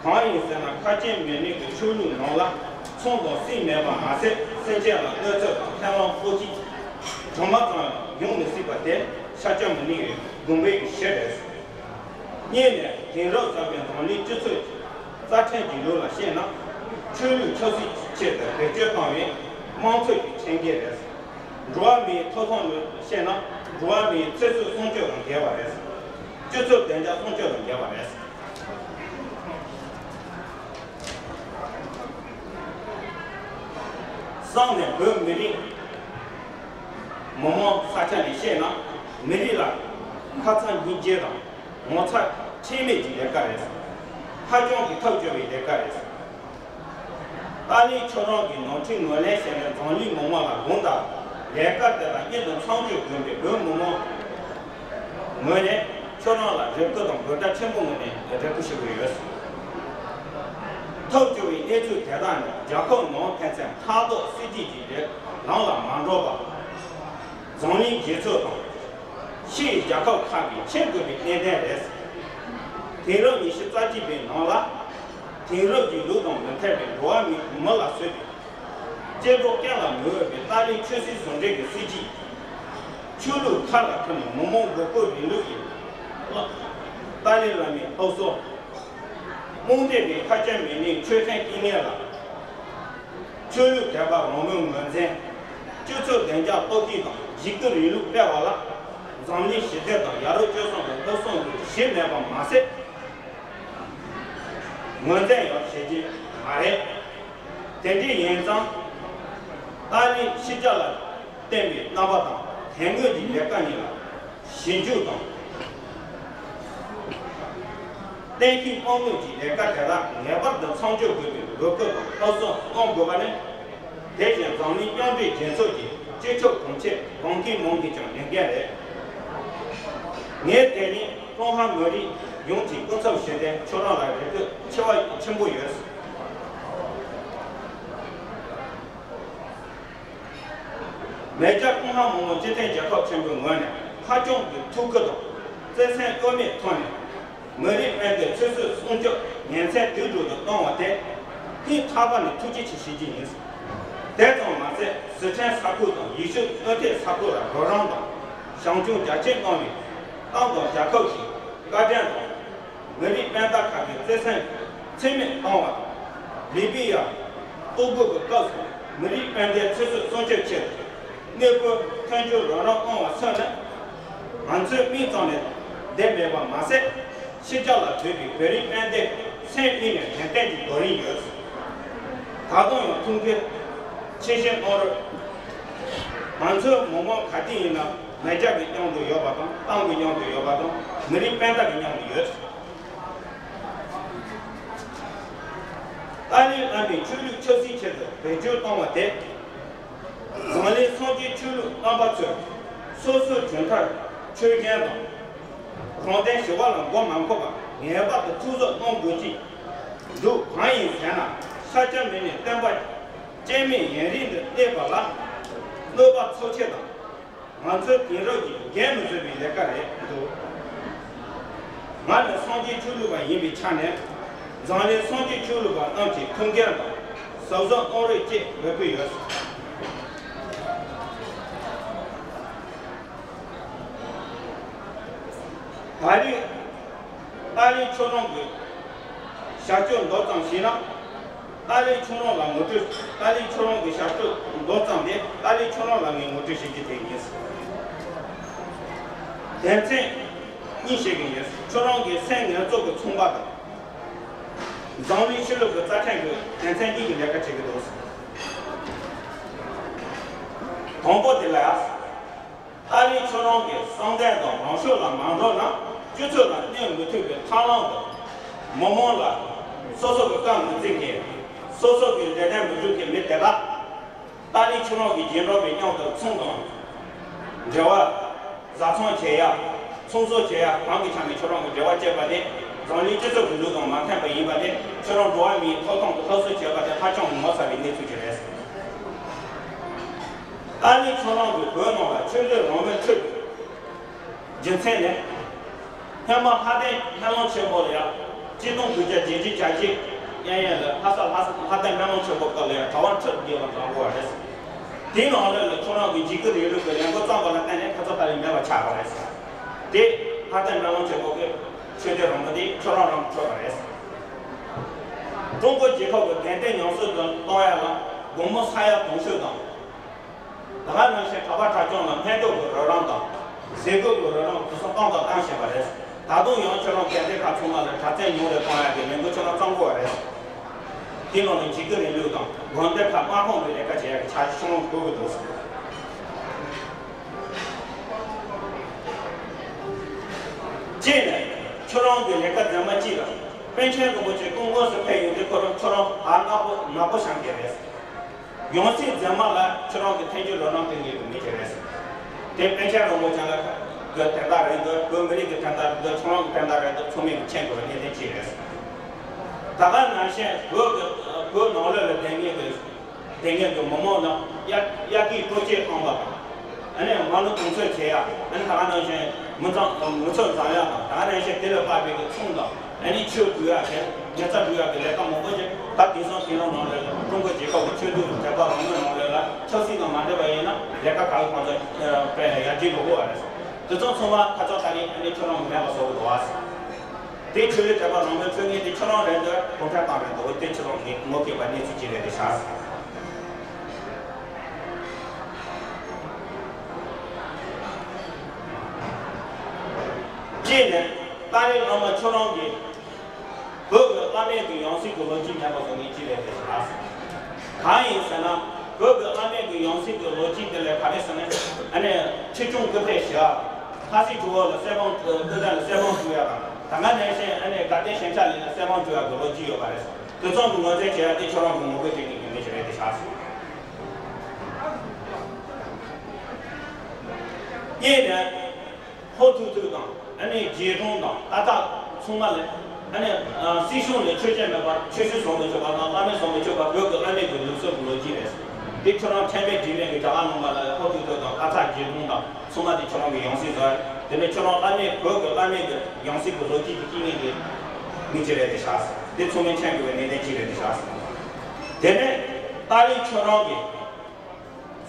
གང་ཡིན་ཟེར་ན། ཁ་ཆེ་མི་ནུས་ཀྱི་ཆོས་ལུགས་ནང་ལ་ ཚོང་དང་སྲིད་མེད་པ་མ་ཟད། སེམས་ཅན་ལ་གནོད་འཚེ་དང་ཕན་དབང་ཕོག་ཅིག་གྲངས་མ་ཙམ་ཡང་ཡོང་མི་སྲིད་པ་དེ་ཤཱཀྱ་མུ་ནེ་ཡི་དགོངས་པའི་གཞི་རེད། གཉིས་ནས། དེང་རབས་གསར་པའི་འཛམ་གླིང་སྤྱི་ཚོགས་ཀྱི་རྩ་ཁྲིམས་ཀྱི་ལུགས་ལ་བཤད་ན། ཆོས་ལུགས་ཆབ་སྲིད་ཀྱི་ཆེད་དུ་བེད་སྤྱོད་བཏང་བའི་དམངས་གཙོ་གི་ཁྲིམས་འགལ་རེད། འགྲོ་བ་མིའི་ཐོབ་ཐང་ལུགས་ལ་བཤད་ན། འགྲོ་བ་མིའི་ཚེ་སྲོག་སྲུང་སྐྱོབ་དང་འགལ་བ་རེད། སྤྱི་ཚོགས་བདེ་འཇགས་སྲུང་སྐྱོབ་དང་འགལ་བ་རེད། གསུམ་ནས། བོད་མི་རིགས་མི་མང་ས་ཆ་ནས་བཤད་ན། མི་རིགས་ལ་ཁ་ཚ་སྙིང་རྗེ་དང་ངོ་ཚ་ཁྲེལ་མེད་ཀྱི་ལས་ཀ་རེད། ཧ་ཅང་གི་ཐབས་སྐྱོ་བའི་ལས་ཀ་རེད། ཏཱ་ལའི་ཁྱོད་རང་གི་ནོར་འཁྲུལ་ངོས་ལེན་བྱས་ནས། འཛམ་གླིང་མི་མང་ལ་དགོངས་དག་ལས་ཀ་དེ་དང་མཉམ་དུ་མཚམས་འཇོག་དགོས་པའི་བོད་མི་མང་ངོས་ནས་ཁྱོད་རང་ལ་རེ་སྐུལ་དང་འབོད་སྒྲ་ཆེན་པོ་ངོས་ནས་རེ་སྐུལ་ཞུ་གི་ཡོད། ཐབས་སྐྱོ་བའི་གནས་ཚུལ་དེ་དག་ནི་རྒྱལ་ཁབ་ནང་ཕན་ཚུན་ཕྲག་དོག་སྲིད་དོན་གྱི་ལས་ལམ་ལ་མ་འགྲོ་བར། འཛམ་གླིང་རྒྱལ་ཚོགས་དང་ཕྱིའི་རྒྱལ་ཁབ་ཁག་གིས་མཁྱེན་དགོས་པའི་གནད་དོན་རེད། དེང་རབས་ཉི་ཤུ་རྩ་གཅིག་པའི་ནང་ལ། དེང་རབས་ཀྱི་ལུགས་དང་མི་མཐུན་པའི་འགྲོ་བ་མི་མི་ལ་བཟོས་པའི་སྐྱེ་འགྲོ་རྐྱེན་ལ་མི་འོས་པའི་ཏཱ་ལའི་ཆོས་སྲིད་ཟུང་འབྲེལ་གྱི་སྲིད་བྱུས། ཆོས་ལུགས་ཁ་ལ་ཁུར་ནས་མི་མང་མགོ་སྐོར་རིང་ལུགས་ཡིན། ཏཱ་ལའི་བླ་མའི་སློབ་གསོ། རྨོངས་དད་པའི་ཤཱཀྱ་མུ་ནེའི་ཆོས་ཚན་དཀྱིལ་སྙན་ལ། ཆོས་ལུགས་དད་པ་རང་མོས་ངོས་འཛིན། སྤྱི་ཚོགས་བདེ་འཇགས་གཏོར་སྐྱོན་དང་འཇིགས་སྐུལ་རིང་ལུགས་སྤེལ་བ་ལ། འཛམ་གླིང་ཞི་བདེ་དང་ཡ་རབས་སྤྱོད་བཟང་གི་སློབ་གསོ་འདི་གཞི་མེད་པ་མ་ཟད། ངོས་འཛིན་ཡང་བྱེད་ཀྱི་མ་རེད། དེ་འདྲ་ཡིན་ཙང་། ཏཱ་ལའི་ཕྱི་རྒྱལ་ལ་བསྟན་པའི་རྣམ་པ་དང་དེ་སྔོན་གྱི་ལས་ཀ་གཉིས་ལ་ཞིབ་འཇུག་དང་། གཏན་འཁེལ་དཔང་དངུལ་གྱི་ལས་ཀ་དེ་དག་ངེས་པར་དུ་མཚམས་འཇོག་དགོས་པའི་འབོད་སྐུལ་དང་སློབ་གསོ་གནང་དགོས་པ་ནི། དེ་བཞིན་འཛམ་གླིང་མཉམ་འབྲེལ་རྒྱལ་ཚོགས་ཀྱི་སྤྱི་ཁྱབ་དྲུང་ཆེ་བན་ཀི་མུན་གྱིས་ཀྱང་ལས་འགན་རེད། ངས་དེ་རིང་ཀྲུང་ཧྭ་མི་རིགས་ཡོངས་ཀྱི་སྐུ་ཚབ་ཞུས་ཏེ་ཁྱོད་རང་ལ་རེ་སྐུལ་ཆེ་བ་ཆེན་པོ་ཡོད། མེས་རྒྱལ་ཀྲུང་ཧྭ་མི་དམངས་སྤྱི་མཐུན་རྒྱལ་ཁབ་ཆེན་པོའི་ངོས་ནས་ཧ་ཅང་གི་ཐུགས་ཁུར་དང་བརྩེ་སེམས་དབུ་མའི་ཐོག་ནས། མི་རིགས་དཔལ་འབྱོར་ཚེ་སྲོག་སྲུང་སྐྱོབ་ཉིན་མཚན་དུས་དྲུག་ཏུ་གཏོང་བ་དེ་སྙིང་ཐག་པ་ནས་ཐུགས་རྗེ་ཆེ་ཞུ་རྒྱུ་ཡིན། དེ་ཙམ་མ་ཟད། སི་ཁྲོན་ས་ཁུལ་དང་ཡུལ་ཤུལ་གནོད་ཐེབས་ས་ཁུལ་ལ་རོགས་རམ་དང་བྱང་ཆུབ་རྒྱ་ཆེན་གནང་བའི་ཏང་དང་རྒྱལ་ཁབ་ཀྱི་བཀའ་དྲིན་དང་། མི་རིགས་དཔལ་འབྱོར་ཁག་གི་བརྩེ་སེམས་ཚད་མེད་གཏོང་བ་དང་། ལི་པི་ཡ་ལྟོ་གོས་ཀྱི་སྐབས་སུ་མི་རིགས་དཔལ་འབྱོར་ཚེ་སྲོག་སྲུང་སྐྱོབ་ཆེད་དུ། གནས་སྤོས་ཐོན་སྐྱེད་རོགས་རམ་གནང་བ་སོགས་ནི། ང་ཚོའི་མིག་ཙམ་ལས་བསྡད་མེད་པ་མ་ཟད། ཕྱི་རྒྱལ་ལ་སྡོད་པའི་བོད་རིགས་དཔལ་ལྡན་སེམས་གཉིས་ནས་དྲན་རྟེན་གྱི་རྡོ་རིང་ཡོད། ད་དུང་ཡང་ཐུགས་འགན་ཆེ་བཞེས་གནང་རོགས། ང་ཚོའི་མི་མང་ག་དུས་ཡིན་ན་མེས་རྒྱལ་གྱི་མཉམ་དུ་ཡོད་པ་དང་། ཏང་གི་མཉམ་དུ་ཡོད་པ་དང་། མི་རིགས་དཔལ་འབྱོར་གྱི་མཉམ་དུ་ཡོད། ཏཱ་ལའི་བླ་མའི་ཆོས་ལུགས་ཆབ་སྲིད་ཆེད་དུ་བེད་སྤྱོད་བཏང་བ་དེ། འཛམ་གླིང་སངས་རྒྱས་ཆོས་ལུགས་རྣམ་པ་ཚོས་སོ་སོའི་གྲུབ་མཐའ་ཆོས་བཞིན་དང་། རང་དོན་ཞི་བ་ལ་མགོ་མ་འཁོར་བར་ངེས་པར་དུ་ཐུགས་གཟབ་གནང་དགོས་ཀྱི་འདུག་གང་ཡིན་ཟེར་ན། ཤཱཀྱ་མུ་ནེ་བསྟན་པ་སྐྱེ་མེད་ཡུན་རིང་དུ་གནས་པ་ལ་གནོད་པ་ཚབས་ཆེ་དང་། ང་ཚོའི་དེང་རབས་ཀྱི་འགན་མི་འཛོལ་བའི་ལས་ཀ་རེད་འདུག་ང་ནི་སངས་རྒྱས་ཆོས་ལུགས་པ་ཡིན་པའི་ཆ་ནས། འཛམ་གླིང་སངས་རྒྱས་ཆོས་ལུགས་པ་རྣམས་ཀྱི་ཐུགས་འགན་དང་གཟབ་གཟབ་གནང་རོགས་ཅེས་འབོད་སྐུལ་ཡོད། ད་རེས་ཏཱ་ལའི་ཁྱོད་རང་གི་ཞབས་ཞུ་མདོར་ཙམ་ཞུས་ན། ཏཱ་ལའི་ཁྱོད་རང་ལ་ངོ་སྤྲོད། ཏཱ་ལའི་ཁྱོད་རང་གི་ཞབས་ཞུ་མདོར་ཙམ་དེ་ཏཱ་ལའི་ཁྱོད་རང་ལ་ངས་ངོ་སྤྲོད་བྱེད་རྒྱུ་དེ་ཡིན། དོན་ཚན་གཉིས་བཤད་གི་ཡིན། ཁྱོད་རང་གི་སེམས་ངལ་རྩོལ་གྱི་ཚོང་པ་དང་། འཛམ་གླིང་ཆོས་ལུགས་ཀྱི་རྩ་ཁྲིམས་ཀྱི་དོན་ཚན་གཉིས་ཀྱི་ལས་ཀ་བྱེད་ཀྱི་འདུག་དང་པོ་དེ་ལ། ཏཱ་ལའི་ཁྱོད་རང་གི་བསམ་གཏན་དང་རང་ཤུགས་ལ་མ་འགྲོ་ན། སྤྱི་ཚོགས་ལ་གནོད་མི་ཐུབ་པའི་ཐབས་ལམ་དང་། མི་མང་ལ་སོ་སོ་གི་བཀའ་མི་བརྩི་མཁན། སོ་སོ་གི་ལས་དོན་མི་སྒྲུབ་མཁན་མི་དེ་དག་ཏཱ་ལའི་ཁྱོད་རང་གི་རྗེས་འགྲོ་བའི་མཉམ་དུ་ཚོང་དང་འབྲེལ་བ། བཟའ་ཚང་བྱེད་ཡ། ཚོང་ཟོག་བྱེད་ཡ། གང་གི་ཆ་ནས་ཁྱོད་རང་གི་འབྲེལ་བ་བཅད་པ་དེ། འཛམ་གླིང་སྤྱི་ཚོགས་ཀྱི་ལུགས་དང་མ་མཐུན་པ་ཡིན་པ་དེ། ཁྱོད་རང་འགྲོ་བ་མིའི་ཐོབ་ཐང་དུ་སླར་གསོ་བྱས་པ་དེ་ཧ་ཅང་ངོ་མཚར་བའི་གནས་ཚུལ་ཅིག་རེད། ཏཱ་ལའི་ཁྱོད་རང་གིས་བོད་ནང་ལ་ཆོས་ལུགས་རང་མོས་ཁྲིད་རྒྱུ་མཚན་ནི། སྔོན་མ་ལྷ་ལྡན་ལྷ་ལམ་ཆེན་པོ་ལ་ཡ། ཆིག་སྟོང་དགུ་བརྒྱ་བརྒྱད་ཅུ་གྱ་གཅིག་གཡས་གཡོན་ལ་ལྷ་ས་ལྷ་ས་ལྷ་ལྡན་སྨན་ལམ་ཆོས་འཁོར་སྐབས་ལ་ཡང་གྲྭ་པ་ཁྲི་བརྒྱད་ལ་བགྲངས་དགོས་པ་རེད། དེའི་ནང་ལོགས་ལ་ཁྱོད་རང་གི་འཇིགས་སྐུལ་རིང་ལུགས་ཀྱི་ལས་འགུལ་བརྩམས་པ་ལ་བརྟེན་ནས་ཁ་ཚ་ད་རེས་མེད་པ་ཆགས་པ་རེད། དེ་ལྷ་ལྡན་སྨན་ལམ་ཆོས་འཁོར་གྱི་ཆོས་སྡེ་རིན་པོ་ཆེ་ཁྱོད་རང་རང་གི་འཕྲོད་པ་རེད། ཀྲུང་གོ་རྒྱལ་ཁབ་ཀྱི་བདེན་དོན་ཉམས་གསོ་དུ་གཏོང་ཡ་ལ་དགོང་མོ་ས་ཡ་དུང་ཕྱུར་དང་། ད་ག་ནང་བཞིན་གྲྭ་པ་གྲྭ་རྐྱང་ལ་སྨན་སྦྱོར་གྱི་རོགས་རམ་དང་། ཟས་གོས་ཀྱི་རོགས་རམ་དེ་ཚོ་གཏོང་དང་གཏོང་བཞིན་པ་རེད། ད་དུང་ཡང་ཁྱོད་རང་གལ་ཏེ་ཁག་ཚང་མ་ལ་གྲྭ་བཙུན་ཉུང་རུ་གཏོང་ཡ་གི་ལས་འགུལ་ཁྱོད་རང་བརྩམས་དགོས་པ་རེད། དེ་ནང་ནས་འཇིགས་སྐུལ་རིང་ལུགས་དང་དགོན་སྡེ་ཁག་དམག་དཔུང་གི་ལས་ཀ་བྱེད་ཡ་གི་འཆར་གཞི་ཁྱོད་རང་དགོས་ཀྱི་འདུག་གཅིག་ནས་ཁྱོད་རང་གི་ལས་ཀ་རྫུན་མ་གཅིག་ལ་པཎ་ཆེན་རིན་པོ་ཆེ་སྐུ་དངོས་སུ་ཕེབས་ཡོང་དུས་ཁོ་རང་ཁྱོད་རང་ཧ་ནག་པོ་ནག་པོ་བཤམས་ཀྱི་རེད། ཡང་སྲིད་རྫུན་མ་ལ་ཁྱོད་རང་གི་ཐེངས་གཅིག་རོགས་རམ་སྤྲད་མཁན་གྱི་མི་ཅིག་རེད། དེ་པཎ་ཆེན་རིན་པོ་ཆེ་ལ་གི་དོན་དག་རེད་འདུག་བོད་མི་རིགས་ཀྱི་དོན་དག་རེད་འདུག་ཚང་མ་གི་དོན་དག་རེད་འདུག་ཚང་མས་མཁྱེན་དགོས་པའི་གནད་དོན་ཅིག་རེད། ད་ག་ནང་བཞིན་བོད་ཀྱི་བོད་ནང་ལོགས་ལ་བསྡད་མཁན་གྱི་བསྡད་མཁན་གྱི་མི་མང་རྣམས་དབྱར་དབྱར་སྐྱིད་སྤྲོ་སྐྱིད་བཏང་བ་དང་། ཨ་ནི་མ་ཎི་དུང་མཚོ་བྱེད་ཡ། ཨ་ནི་ད་ག་ནང་བཞིན་མི་ཚང་མི་ཚོགས་འཛོམས་ཡ་དང་ད་ག་ནང་བཞིན་དེ་ལ་དཔག་པའི་གི་ཚོང་དང་། ཨ་ནི་ཆོས་སྒྲུབ་ཡག་གི་ཉེ་ཚ་སྒྲུབ་ཡག་གི་ལས་ཀ་མང་པོ་ཞིག་ད་དེང་སང་དེང་རབས་ནང་ལོགས་ལ་ཀྲུང་གོ་རྒྱལ་ཁབ་ཀྱི་ཆོས་དད་ཀྱི་དད་པ་རང་མོས་ནང་ལོགས་ལ་ཆབ་སྲིད་དང་མ་འབྲེལ་བ་ཡིན་ན་ལས་ཀ་ག་ལ་གང་ཚོད་དཔེ་ཡར་རྒྱས་འགྲོ་གི་ཡོད་རེད། དེ་ཚོ་ཚང་མ་ཁ་ཚ་ད་རེས་ཨ་ནི་ཁྱོད་རང་གི་མེད་པ་བཟོ་གི་འདུག་ཨ། དེ་ཆོས་ལུགས་དད་པ་རང་མོས་འཁྲུལ་ངེས་དེ་ཁྱོད་རང་རེད་འདུག་གུང་ཁྲན་ཏང་རེད་འདུག་དེ་ཁྱོད་རང་ངོ་ངོ་ཤེས་པ་གནས་ཚུལ་ཅིག་རེད་དེ་ཤག་གཅིག་ནས་ཏཱ་ལའི་བླ་མ་ཁྱོད་རང་གིས་བོད་ཀྱི་བླ་མེད་ཀྱི་ཡང་སྲིད་ཀྱི་ལོ་རྒྱུས་མེད་པ་བཟོ་ངེས་ཅི་རེད་དེ་ཞེ་ན། གང་ཡིན་ཟེར་ན། བོད་ཀྱི་བླ་མེད་ཀྱི་ཡང་སྲིད་ཀྱི་ལོ་རྒྱུས་དེ་ལ་ག་རེ་ཟེར་ན། ཨ་ནི་ཆོས་སྐྱོང་སྐུ་ཕེབས་ཞེས། ལྷ་སྲས་དྲུག་པོ་ལ་གསེར་ཕང་སྐུ་ཚ་ལ་གསེར་ཕང་སྤྲུགས་ཡ་དང་ད་ག་ནང་བཞིན་ཨ་ནི་དགའ་ལྡན་ཞེན་ཆགས་ལས་ལ་གསེར་ཕང་སྤྲུགས་ཡ་གི་ལོ་རྒྱུས་ཡོད་པ་རེད། དེ་ཚོ་གི་ངོས་འཛིན་བྱེད་ཡ་དེ་ཁྱོད་རང་གི་ངོ་རྒོལ་བྱེད་མཁན་གྱི་མི་ཞིག་རེད་དེ་ཤག་ཟེར། གཉིས་ནས། ཧོ་ཐུག་ཐུག་དང་ཨ་ནི་རྗེས་དྲུང་དང་ཏག་ཏག་ཚང་མ་ལས་ཨ་ནི་སྲིད་གཞུང་ནས་ཆོས་བྱེད་མེད་པར་ཆོས་སྲིད་ཟུང་དུ་འཇུག་པ་དང་བླ་མེད་ཟུང་དུ་འཇུག་པ་བོད་ཀྱི་བླ་མེད་ཀྱི་ལུགས་སྲོལ་གྱི་ལོ་རྒྱུས་རེད། འདི་ཁྱོད་རང་ཁྲེལ་མེད་དྲི་མེད་ཀྱི་རྒྱ་གར་ལུང་པ་ལ་ཧོ་ཐུག་ཐུག་དང་ཏག་ཏག་རྗེས་དྲུང་དང་ཚང་མ་དེ་ཁྱོད་རང་གི་ཡང་སྲིད་བཟོ་ཡ་དེ་ནས་ཁྱོད་རང་བླ་མེད་བོད་ཀྱི་བླ་མེད་ཀྱི་ཡང་སྲིད་ཀྱི་ལོ་རྒྱུས་ཀྱི་དཀྱིལ་ངེས་ཀྱི་མི་ཅི་རེད་དེ་ཤག་དེ་ཚང་མས་མཁྱེན་དགོས་པའི་གནད་དོན་ཅི་རེད་དེ་ཤག་དེ་ནས་ཏཱ་ལའི་ཁྱོད་རང་གི་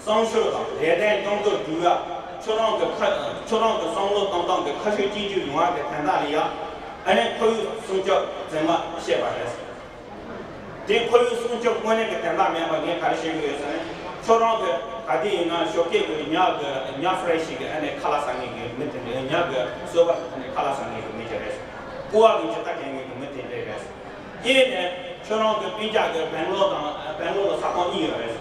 བསམ་ཤོག་དང་ལེགས་ལྡན་སྐྱོང་ཚོགས་སྒྲུབ་ཡ། ཁྱོད་རང་གི་ཁ་ཁྱོད་རང་གི་བསམ་བློ་གཏོང་སྟངས་ཀྱི་ཁ་ཕྱོགས་གཅིག་གྱུར་ཡོང་བ་གི་དོན་དག་ལ་ཡ། ཨ་ནི་ཁོར་ཡུག་སྲུང་སྐྱོབ་རྫུན་མ་བཤད་པ་རེད། དེ་ཁོར་ཡུག་སྲུང་སྐྱོབ་དངོས་གནས་ཀྱི་དོན་དག་མེད་པ་ངས་ག་རེ་བཤད་གི་ཡོད་ཟེར་ན། ཁྱོད་རང་གི་ག་དུས་ཡིན་ན་ཞོགས་ཀས་ཀྱི་ཉ་གི་ཉ་ཧྥ་རེ་ཤི་གི་ཨ་ནི་ཁ་ལག་ཟ་མཁན་གྱི་མི་དེ་འདྲ། ཉ་གི་སོལ་བ་ཨ་ནི་ཁ་ལག་ཟ་མཁན་གྱི་མི་དེ་རེད། ཀོ་བ་གི་ཇི་ལྟ་གན་མཁན་གྱི་མི་དེ་འདྲ་རེད། གཉིས་ནས་ཁྱོད་རང་གི་སྤུན་ཀྱག་གི་སྦེང་ལོར་དང་སྦེང་ལོར་ལ་ཟ་ཁང་གཉིས་ཡོད་རེད།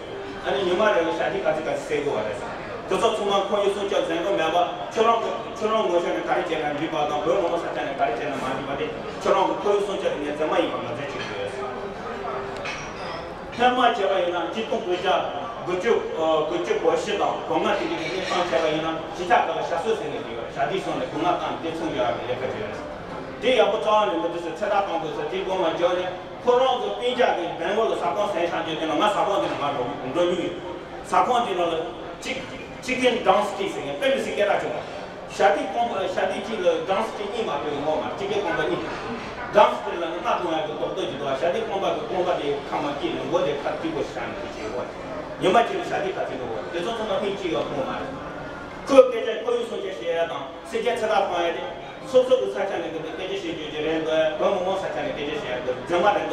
ཨ་ནི་ཉི་མ་རེ་ལ་ཞག་ཐིག་ག་ཚོད་ག་ཚོད་སེལ་དགོས་པ་རེད། དེ་ཚོ་ཚང་མ་ཁོར་ཡུག་སྲུང་སྐྱོབ་མཛད་སྒོ་མེད་པ་ཁྱོད་རང་གི་ཁྱོད་རང་ངོས་ཕྱོགས་ནས་ག་རེ་བྱས་ན་འགྲིག་པ་དང་བོད་མི་མང་ས་ཆ་ནས་ག་རེ་བྱས་ན་མ་འགྲིག་པ་དེ་ཁྱོད་རང་གི་ཁོར་ཡུག་སྲུང་སྐྱོབ་དེ་ངས་རྫུན་མ་ཡིན་པ་ངོས་འཛིན་བྱེད་དགོས་ཡོད། སྔོན་མ་བྱས་པ་ཡིན་ན་གཅིག་སྟོང་དགུ་བརྒྱ་དགུ་བཅུ་དགུ་བཅུ་གོ་བཞི་དང་གོ་ལྔ་དེ་གི་དེ་གནས་སྟངས་བྱས་པ་ཡིན་ན་གཞིས་ཆགས་ཁག་ལ་ཞག་གསོ་ཟེར་ནས་བསྡད་ཡོད་རེད། ཞག་སྡིག་སོང་ནས་སྒོ་ང་བཏང་ནས་དེ་ཚུར་འབྱོར་ཡག་གི་ལས་ཀ་བྱས་ཡོད་རེད། དེ་ཡག་པོ་རྩ་བ་ནས་མི་འདུག་ཟེར་ཚེ་ཐར་དང་པོ་ཚོ་དེ་སྒོ་མ་འབྱོར་ནས་ཁོ་རང་ཚོ་སྤུན་ཀྱག་གི་སྦེང་ལོར་ལ་ཟ་ཁང་ཟིན་བཞག་རྒྱུ་དེ་ལ་ང་ཟ་ཁང་དེ་ལ་ང་འགྲོ་འགྲོ་མྱོང་ཡོད། ཟ་ཁང་དེ་ནང་ལ་ཅིག་ཅིག་ཀིན་ཌམ་སི་ཊི་ཟེར་མཁན་དཔེ་མི་སྲིད་སྐད་གྲགས་ཆེ་བ། ཞག་སྡིག་སྟོང་པ་ཞག་སྡིག་གཅིག་ལ་ཌམ་སི་ཊི་གཉིས་མ་སྤྲད་ངོ་མ་ཅིག་ཀིན་རྐང་པ་གཉིས། ཌམ་སི་ཊི་ལ་ནི་རྔ་གཏོང་ཡག་གི་རྡོག་རྡོག་ཅིག་འདུག་ཞག་སྡིག་རྐང་པ་གི་རྐང་པ་དེ་ཁ་མ་སྐྱིད་ནས་མགོ་དེ་ཁ་སྐྱིད་པོ་ཞིག་བཞག་ནས་བྱེད་དགོས། ཉི་མ་གཅིག་ལ་ཞག་སྡིག་ག་ཚོད་འགྲོ་དགོས་དེ་ཚོ་ཚང་མ་ཕིང་གཅིག་ཡང་མཐོང་མ་རེད། ཁོས་སྐད་ཆ་ཁོར་ཡུག་སྲུང་སྐྱོབ་བྱེད་ཡ་དང་སེམས་ཅན་ཚེ་ཐར་གཏོང་ཡ་དེ་སོ་སོ་གི་ས་ཆ་ནས་གི་སྐད་ཆ་བཤད་རྒྱུ་ཅིག་རེད་འདུག་བོད་མི་མང་ས་ཆ་ནས་སྐད་ཆ་བཤད་ཡ་འདུག་རྫུན་མ་རེད་འདུག